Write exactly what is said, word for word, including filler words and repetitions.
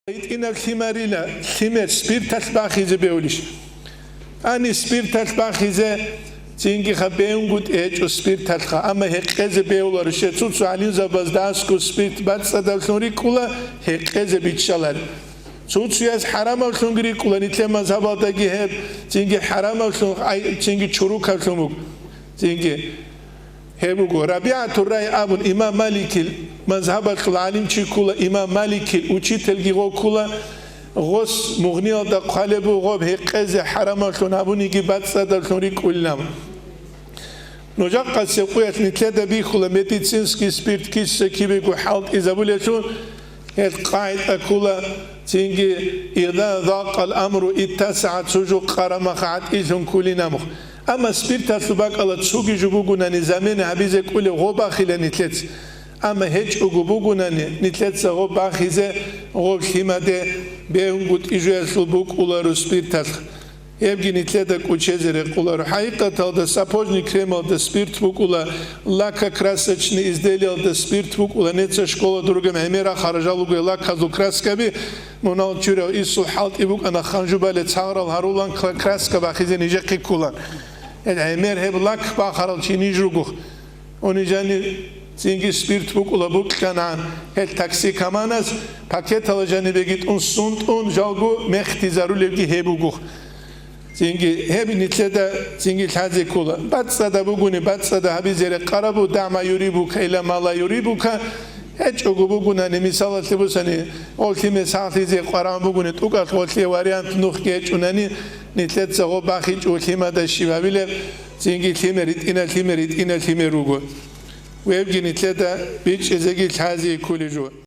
ГьитӀинаб лъимарила, лъимер спирталъ бахизе бевлищ? Ани спирталъ бахизе, цинги ха беунгутӀи гьечӀо спирталъха, амма гьекъезе бевларищ? Цо-цо гӀалимзабаз дасго спирт бацӀцӀадаблъун рикӀкӀула, гьекъезе биччалари. Цо-цояз хӀарамаблъунги рикӀкӀула, нилъер мазгьабалдаги гьеб, цинги хӀарамаблъун, ай, цинги чурукаблъун буго. Цинги гьеб буго. РабигӀатур-Рай абун имам Маликил мазгьабалъул гӀалимчи ккула, имам Маликил учительги гъо ккула, гъос Мугъниялда хъвалеб буго, гьекъезе хӀарамаблъун гьабуниги бацӀцӀадаблъун рикӀкӀулин абун. Нужахъасеб къуялъ нилъеда бихьула медицинский спирт киса кибего хӀалтӀизабулелъул, гьел къагӀида ккула, цинги, «Иза закъал амру иттасагӀат», цо жо къарамаха гӀатӀилъун ккулин абун. Амма спирталъул бакӀалда цоги жо бугунани замена гьабизе кӀулеб, гъо бахила нилъеца. Амма гьечӀого бугунани нилъеца гъо бахизе, гъоб лъимаде бегьунгутӀи жоялъул букӀуларо спирталъ. Гьебги нилъеда кӀочезе рекъоларо. ХӀакъикъаталда сапожный кремалда спирт букӀула, лакокрасочный изделиялда спирт букӀула, нижеца школа дургам гӀемер рахъарал жал руго лаказул краскаби, мунагьал чурав исул хӀалтӀи букӀана, ханжубале цагърал гьарулан кра-, краска бахизе нижехъе кколан. Гьел гӀемер гьеб лак бахарал чи ниж руго. Гьуни жанив цинги спирт букӀула букьана, гьел такси каманас пакетала жанибеги тӀун сунтӀун жалго мехтизарулебги гьеб буго. Цинги гьеб нилъеда цинги лъазе ккола. БацӀцӀада бугони, бацӀцӀада гьабизе рекъарабу, дама юри бука, ила мала юри бука. ГьечӀого бугунани, мисалалъе бусани, гъолъи месахлъизе къваран бугони, тӀукӀалъ гъолъие вариант нухги гьечӀунани, нилъеца гъо бахичӀо лъимада щибабилеб, цинги лъимер, гьитӀина лъимер, гьитӀина лъимер руго. Вебги нилъеда бичӀчӀизеги лъазе кколеб жо.